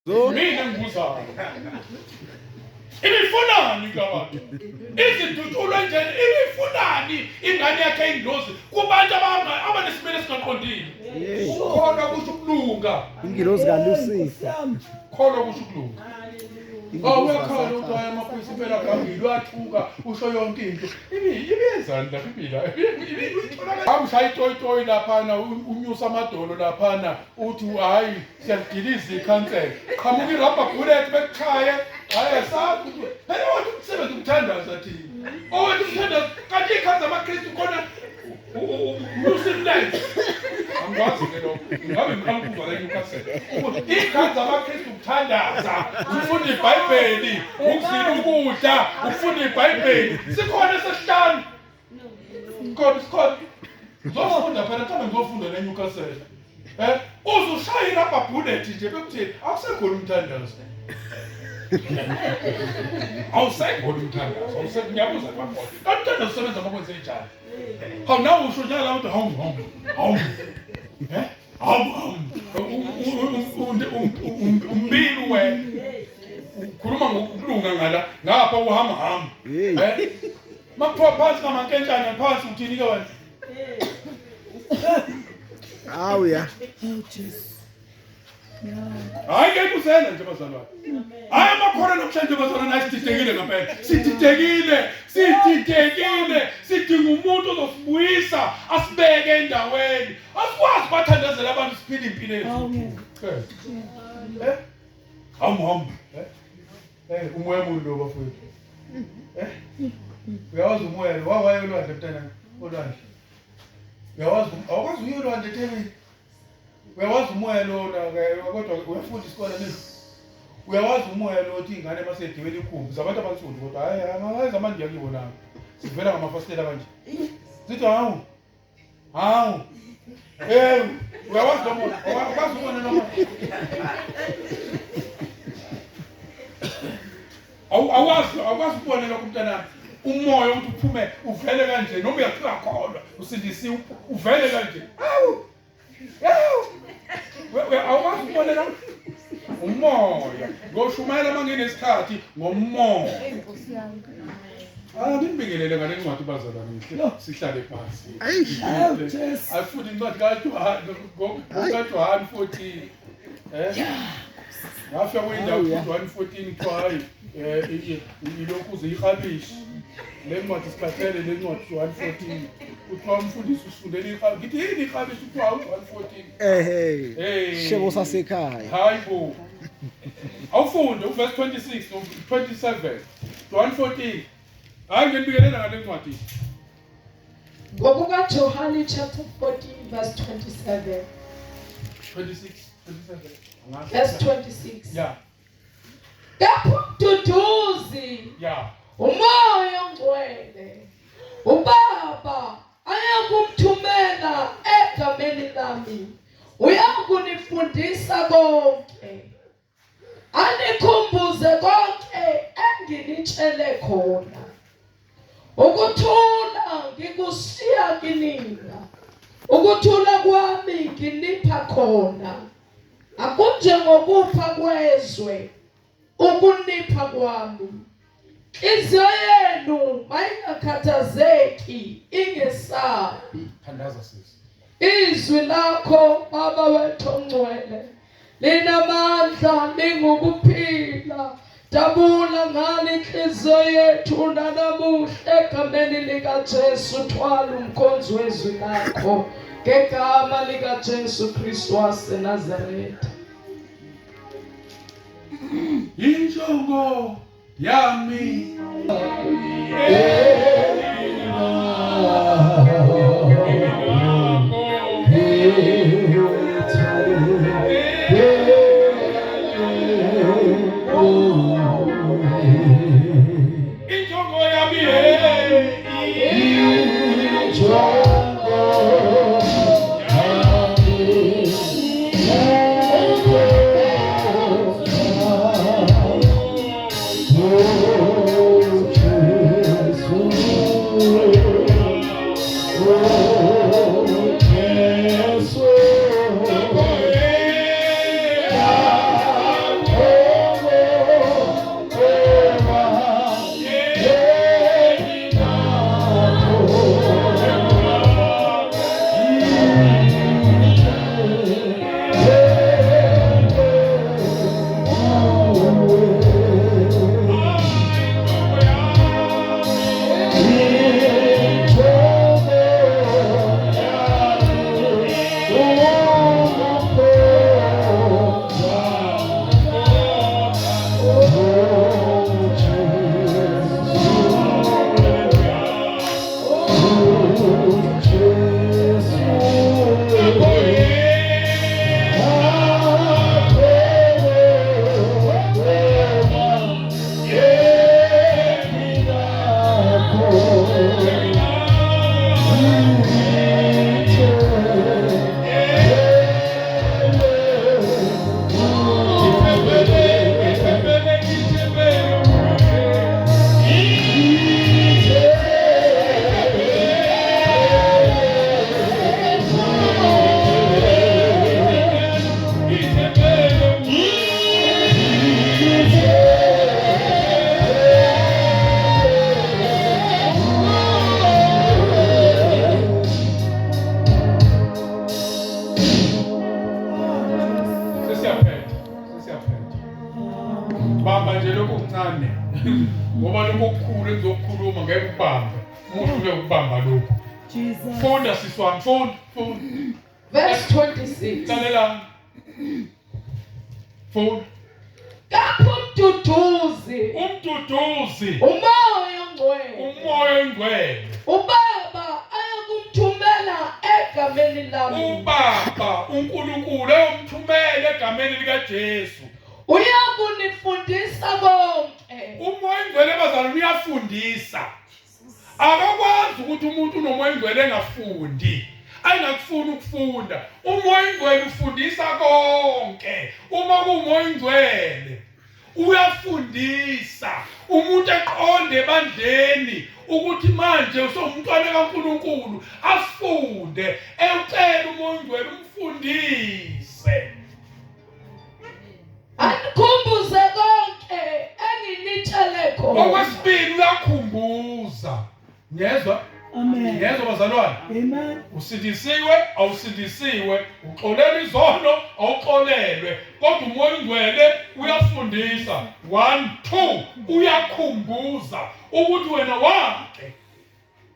Mina engibuzayo. Ibifunani kulabantu? Izidutshulwe nje ibifunani ingane yakhe ingilozi kubantu abanesimilo esingaqondile. Ukukholwa kusho ukulunga. Ingilozi kaLucifer. Kholwa kusho ukulunga. Oh uyakhala ukuthi hayi amaphoyisa impela agangile uyathuka usho yonke into. Ibi ibiyenzani lapha ibila? Ibi uyithola amshaya itoyitoyi laphana unyusa amadolo laphana uthi hayi siyalidiliza ikhansela qhamuka irabha bullet bekuchaye hayi asazi phela wathi umsebenzi ukuthandaza thina owathi umthandazo kanti iy'khathi zamakristu khona usimlenze angikwazi ke lokho ngabe ngiqala ukuzwa la eNewcastle ukuthi iy'khathi zamakristu ukuthandaza ukufunda ibhayibheli ukuzila ukudla ukufunda ibhayibheli sikhona esesihlanu Khona sikhona. Ngizofunda phela mhlawumbe ngizofunda neNewcastle. Eh uzushaya irubber bullet nje bekuthini akusekhona umthandazo. Awusekhona umthandazo, awusekho ngiyabuza bakhona. Kanti umthandazo usebenza uma kwenze njani? Hawu nawe usho njalo ukuthi hawu hawu hawu. Eh? Hawu hawu. Umbili wena. Ukhuluma ngokulunga ngala ngapha uhamba hamba. Eh? Makuthiwa phansi ngamankentshane phansi uthini ke wena? Hawu ya. Hayi ke kusena nje bazalwane. Hayi amakhona namhlanje bazalwane hayi sididekile ngempela. Sididekile, sididekile, sidinga umuntu ozosibuyisa asibeke endaweni. Asikwazi bathandazela abantu siphile impilo yethu. Eh? Hamu hamu. Eh? Eh umoya muni lo bafowethu. Eh? Uyawazi umoya lo wawaye olwandle mntana olwandle. Uyawazi awukwazi uye olwandle eThekwini. Uyawazi umoya lona ke kodwa uyafunda isikole nini? Uyawazi umoya lo othi ingane masediwela ikhumbi zabantu abansundu kodwa hayi angayenza manje ngiyakubona. Sivela ngamafasitela kanje. Sithi hawu Hawu. Eh, uyawazi lo muntu, awakwazi ukubona lo muntu. Awu awazi, awukwazi ukubona lokho mntanami. Umoya ukuthi uphume uvele kanje noma uyakholwa usindisiwe uvele kanje. Hawu. Hawu. Awukwazi ukubona lo umoya. Ngoshumayela manginesikhathi ngomoya. Ah, nginibingelele ngale ncwadi bazalwane ngihle sihlale phansi. Ayifundi incwadi kaJohane ngokaJohane 14. Eh? Ngafika kwindawo uJohane 14 kuthiwa hayi eh ilokhu uze ihabishi. Le ncwadi sikhathele le ncwadi Johane 14. Kuthiwa umfundisi usifundela ihabishi. Ngithi yini ihabishi kuthiwa uJohane 14. Ehhe. Hey. Shebo sasekhaya. Hayi bo. Awufunde uverse 26 no 27. John 14. Hayi nginibikelela ngale ncwadi. NgokukaJohane chapter 14 verse 27. 26, 27. Angazi. Verse 26. Yeah, Kepha umduduzi yeah. umoya ongcwele ubaba ayakumthumela egameni lami uyakunifundisa konke Anikhumbuze konke enginitshele khona. Ukuthula ngikushiya kinina. Ukuthula kwami nginipha khona. Akunjengokupha kwezwe ukunipha kwami. Inhliziyo yenu mayingakhathazeki ingesabi. Thandaza sisi. Izwi lakho Baba wethu ongcwele linamandla lingukuphila. Dabula ngale inhliziyo yethu nanamuhla egameni likaJesu thwala umkhonzi wezwi lakho ngegama likaJesu Kristu waseNazaretha. Injongo yami injongo yami Bamba nje lokhu kuncane ngoba lokhu okukhulu engizokukhuluma ngeke ukubambe. Umuntu ukubamba lokhu. Jesus. Funda sisi wami, funda, funda. Verse 26. Lalela. Funda. Kepha umduduzi, Umduduzi, umoya ongcwele, umoya oyingcwele. ubaba ayakumthumela egameni lami, Ubaba uNkulunkulu eyomthumela egameni likaJesu. uyakunifundisa konke. Umoya oyingcwele bazalwane uyafundisa. Akakwazi ukuthi umuntu unomoya oyingcwele engafundi. Ayingakufuni ukufunda. Umoya oyingcwele ufundisa konke. Uma kuwumoya oyingcwele uyafundisa umuntu eqonde ebandleni ukuthi manje usewumntwana kaNkuluNkulu afunde ewucela umoya oyingcwele umfundise. Anikhumbuze konke enginitshele khona. Okwesibili uyakhumbuza. Ngiyezwa? Amen. Ngiyezwa bazalwane? Amen. Usindisiwe, awusindisiwe, uxolelwe izono, awuxolelwe. Kodwa uMoya oNgcwele uyafundisa. 1 2 uyakhumbuza ukuthi wena wake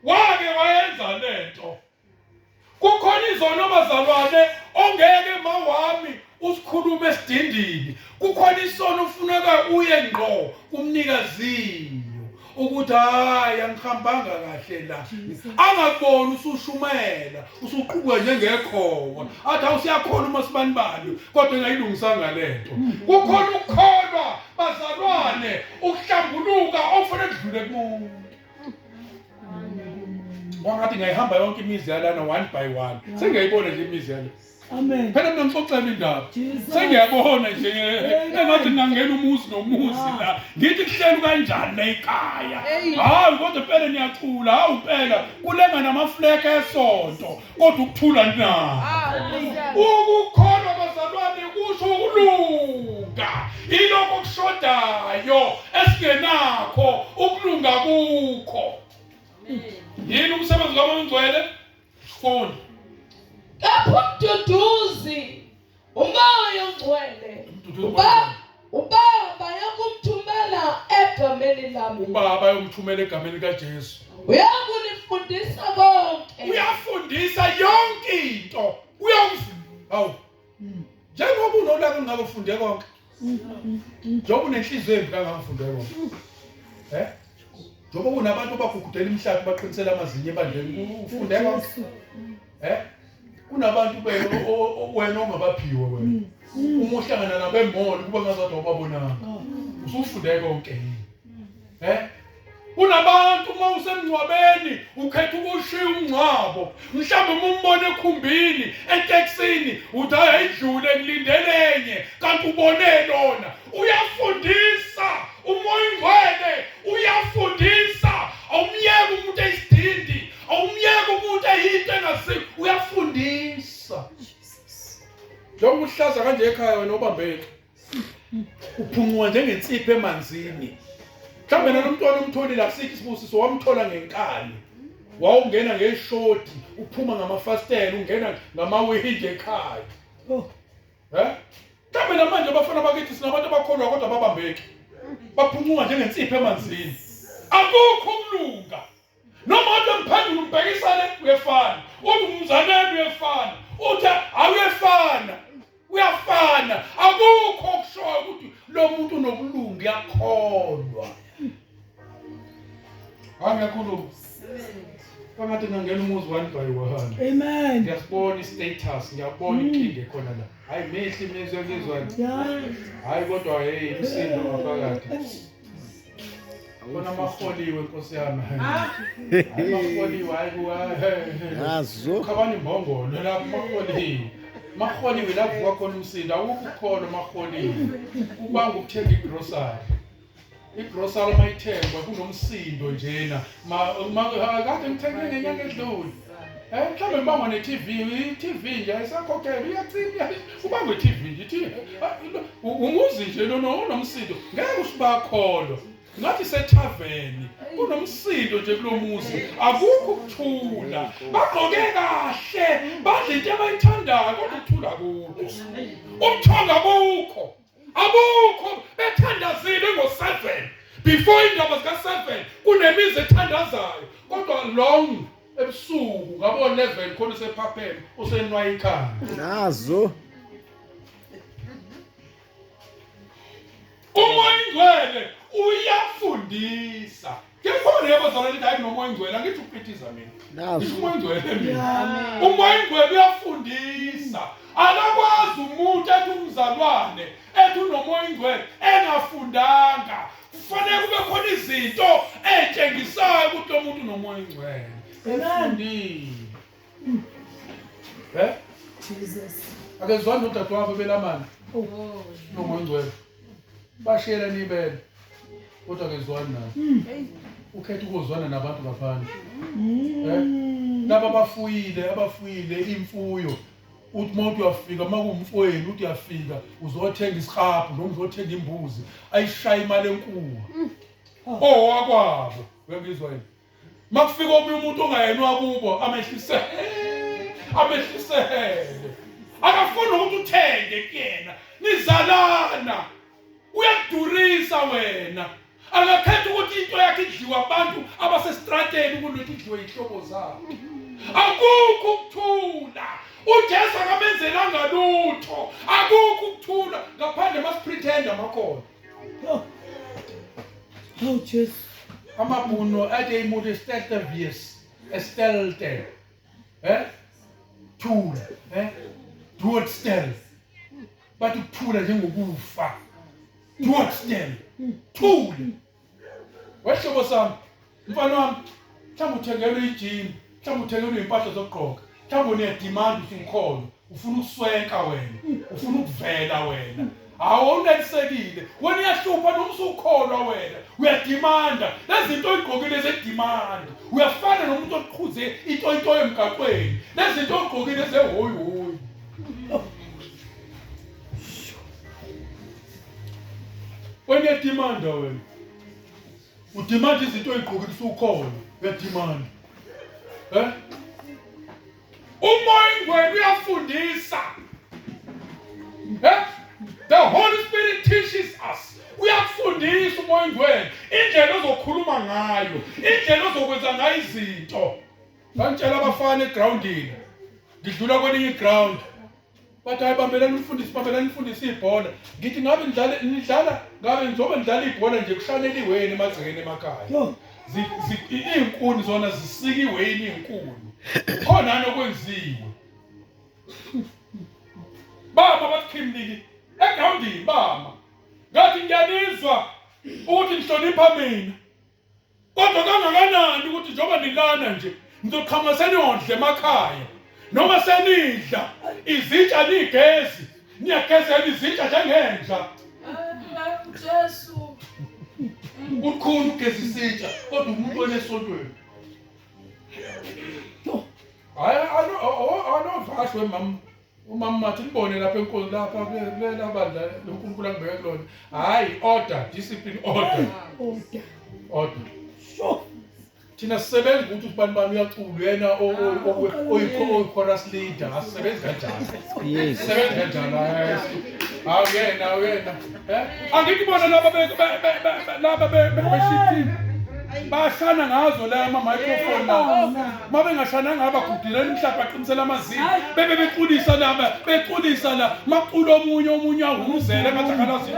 wake wayenza lento. Kukhona izono bazalwane ongeke mawami usikhulume esidindini. Kukhona isono ufuneka uye ngqo kumnikaziyo ukuthi hayi angihambanga kahle la. Angakuboni usushumayela usuqhubeka njengekhowa athi awusiyakhona uma sibanibani kodwa engayilungisanga lento. Kukhona ukukholwa bazalwane ukuhlambuluka okufanele kudlule kumuntu. Kwangathi ngayihamba yonke imizi yalana one by one. Sengiyayibona nje imizi yala. Amen. Phela mina ngixoxela indaba. Jesus. Sengiyabona nje engathi ngingangena umuzi nomuzi la. Ngithi kuhlelu kanjani la ekhaya. Hayi kodwa impela niyacula, hawu impela kulenga namafleke esonto kodwa ukuthula nako. Ukukholwa bazalwane kusho ukulunga. Ilokho okushodayo esingenakho ukulunga kukho. Yini umsebenzi kaMoya oNgcwele? Funda. Kepha umduduzi, umoya ongcwele, Umduduzi ubaba ubaba yakumthumela egameni lami, Ubaba ayomthumela egameni likaJesu. uyakunifundisa konke. Uyafundisa yonke into. Uyawufundisa. Hawu. Njengoba unolaka ungake ufunde konke. Njengoba unenhliziyo embi kangaka ufunde konke. Eh? Njengoba kunabantu abagugudela imihlathi baqinisela amazinyo ebandleni ufunde konke. Eh? Kunabantu wena ongabaphiwe wena. Uma uhlangana nabo emall kuba ngazathi awubabonanga. Usufunde konke yini? Eh? Kunabantu uma usemngcwabeni ukhetha ukushiya umngcwabo. Mhlawumbe uma umbona ekhumbini, etekisini, uthi hayi ayidlule ngilindele enye, kanti ubone lona. Uyafundisa uMoya oNgcwele, uyafundisa. Awumyeki umuntu eyisidindi, awumyeki umuntu eyinto engasikho, uyafundisa. Njengoba uhlaza kanje ekhaya wena ubambeke. Uphuncuka njengensipho emanzini. Mhlawumbe nalomntwana umtholile akusikho isibusiso wamthola ngenkani. Wawungena ngeshodi, uphuma ngamafasitela, ungena ngamawindi ekhaya. Oh. Eh? Mhlawumbe namanje abafana bakithi sinabantu abakholwa kodwa babambeki. Baphuncuka njengensipho emanzini. Akukho ukulunga. Noma uthi umphendula umbhekisane uyefana. Uthi umzaneni uyefana. Uthi awuyefana. Uyafana. Akukho okushoyo ukuthi lo muntu unokulunga uyakholwa. Angiyakhuluma. Kwangathi ngangena umuzi one by one. Amen. Ngiyasibona i-status, ngiyabona inkinga ekhona la. Hayi mihle imizwa engizwayo. Yeah. Hayi kodwa hey imisindo ngaphakathi. Khona amaholiwe Nkosi yami. Hayi maholiwe hayi kuwa. Yazo. Khabani imbongolo lapho maholiwe. Maholiwe la kuvuka khona umsindo awukho ukholo maholiwe. Ubanga ukuthenga igrocery. Igrocery mayithengwa kunomsindo njena. Ma kade ngithenge ngenyanga edlule. Eh mhlawumbe kubangwa ne-TV, i-TV nje ayisakhokhelwa iyacima, kubangwa i-TV nje i-TV. Umuzi nje lona unomsindo, ngeke usibakholwa. Ngathi sethaveni kunomsindo nje kulomuzi, akukho ukuthula. Bagqoke kahle, badla into abayithandayo kodwa ukuthula akukho. Ubuthongo abukho. Abukho. Ethandazile ngo-7 before indaba zika-7 kunemizi ethandazayo kodwa long ebusuku ngabo 11 khona usephapheme usenwaya ikhanda. Nazo. Umoya ingcwele uyafundisa. Ngiyabona yebo zalwane lithi hayi kunomoya ingcwele angithi uphithiza mina. Nazo. Ngisho umoya ingcwele mina. Umoya ingcwele uyafundisa. Akakwazi umuntu ethi umzalwane ethi unomoya ingcwele engafundanga. Kufanele kube khona izinto ey'tshengisayo ukuthi lo muntu unomoya ingcwele. Efundile. Eh? Jesus. Akezwani nodadewabo belamana. Oh. Nomoya ingcwele. Bashiyela nibele. Kodwa akezwani naye. Ukhetha ukuzwana nabantu ngaphandle. Eh? Laba abafuyile, abafuyile imfuyo. Uthi uma uthi uyafika uma kuwumfowenu uthi uyafika uzothenga isihabhu noma uzothenga imbuzi ayishaye imali enkulu. Owakwabo. Uyangizwa yini? Makufika omunye umuntu ongayena wakubo amehlisele amehlisele akafuni ukuthi uthenge kuyena nizalana uyakudurisa wena akakhetha ukuthi into yakhe idliwa abantu abasestrateni kunokuthi idliwe yihlobo zakhe akukho ukuthula uJesu akamenzelanga lutho akukho ukuthula ngaphandle masipretend amakhona Oh. Oh Jesu. Amabhuno athi jy moet 'n sterkte wees, 'n stilte. Hè? Thula, hè? Doodstil. Bathi ukuthula njengokufa. Doodstil. Thula. Wehlobo sami, mfana wami, mhlawumbe uthengelwe ijini, mhlawumbe uthengelwe impahla zokugqoka, mhlawumbe une-demand usukhona, ufuna ukuswenka wena, ufuna ukuvela wena. Hawu unelisekile, wena uyahlupha noma usukholwa wena, uyadimanda. Lezi zinto oyigqokile zedemand. Uyafana nomuntu oqhuze itoyitoyi emgaqweni. Lezi zinto oyigqokile zehoyi hoyi. Wena uyadimanda wena. Udimanda izinto oyigqokile usukhona, uyadimanda. Eh? Umoya ingcwele uyafundisa. Eh? The Holy Spirit teaches us. Uyakufundisa umoya ingcwele indlela ozokhuluma ngayo, indlela ozokwenza ngayo izinto. Ngangitshela abafana egroundini. Ngidlula kwelinye iground. Bathi hayi bambelani umfundisi, bambelani umfundisi ibhola. Ngithi ngabe nidlala nidlala ngabe ngizobe nidlala ibhola nje kushanela iweni emagcekeni emakhaya. Yo. Iy'nkuni zona zisika iweni iy'nkuni. Khona nokwenziwe. Bama bathi khimniki egroundini bama. Ngathi ngiyanizwa ukuthi nihlonipha mina. Kodwa kangakanani ukuthi njengoba nilana nje nizoqhamuka seniyodla emakhaya noma senidla izitsha nigezi niyagezela izitsha njengenja. Jesu. Ukhona ugeza isitsha kodwa umuntu onesontweni. Hayi anovashwe mama. Umama mathi nibone lapha enkulu lapha kulela bandla loNkulunkulu angibeke kulona. Hayi order, discipline order. Order. Order. Sure. Thina sisebenza ukuthi usibani bani uyacula yena oyi-chorus leader asisebenzi kanjalo. Yes. Sisebenza kanjalo. Hawu yena uyena. Eh? Angithi bona laba laba beshifting bashana ngazo la ama microphone la. Uma bengashananga abagudilela umhlaba baqinisela amazinyo bebe beculisa laba beculisa la makucula omunye omunye ahumuzele engathi akalazi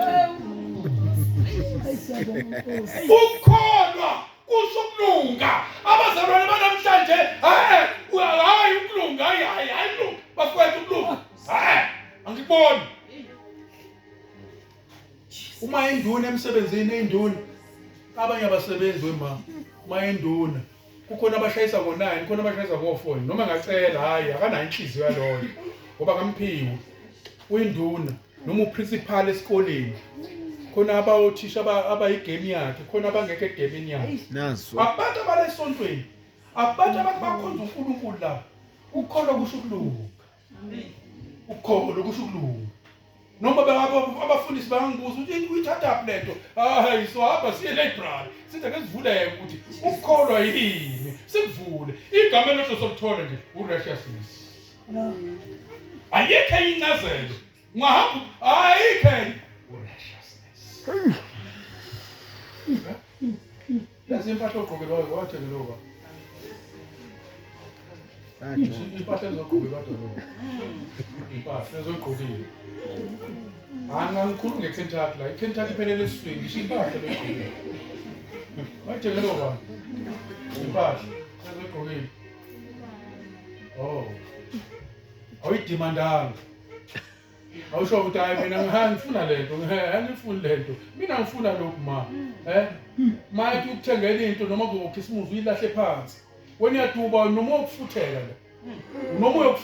Ayi siyabonga Nkosi. Ukukholwa kusho ukulunga. Abazalwane banamhlanje hayi hayi ukulunga hayi hayi hayi ukulunga bafowethu ukulunga hayi angikuboni. Uma induna emsebenzini induna abanye abasebenzi wema uma induna kukhona abashayisa ngo-9 khona abashayisa ngo-4 noma ngacela hayi akanayo inhliziyo yaloyo ngoba kamphiwe uyinduna noma uprincipal esikoleni khona abayothisha abayigame yakhe khona abangekho egemini yakhe Nazo. abantu abalesontweni abantu abathi bakhonza uNkulunkulu la ukukholwa kusho ukulunga ukukholwa kusho ukulunga noma abafundisi bangangibuza ukuthi uyithathaphi le nto hayi sohamba siye library sithi ake sivuleke ukuthi ukukholwa yini sikuvule igama elodwa solithola nje u-righteousness ayikho enye incazelo ungahamba ayikho enye u-righteousness. Lezi impahla ogqokelwayo wathengelwa ba. Impahla ezogqokelwa lo. Impahla ezogqokile. Angangikhulumi ngeKentucky la. IKentucky iphelele esiswini, ngisho impahla legqokile. Wathengelwa ba. Impahla ezogqokile. Oh. Awuyidimandanga. Awusho ukuthi hayi mina ngifuna lento, angifuni lento. Mina ngifuna lokhu ma. Eh? Ma ethi ukuthengela into noma kuzokhisimuzi uyilahle phansi. Wena uyaduba noma ukufutheka la. Noma.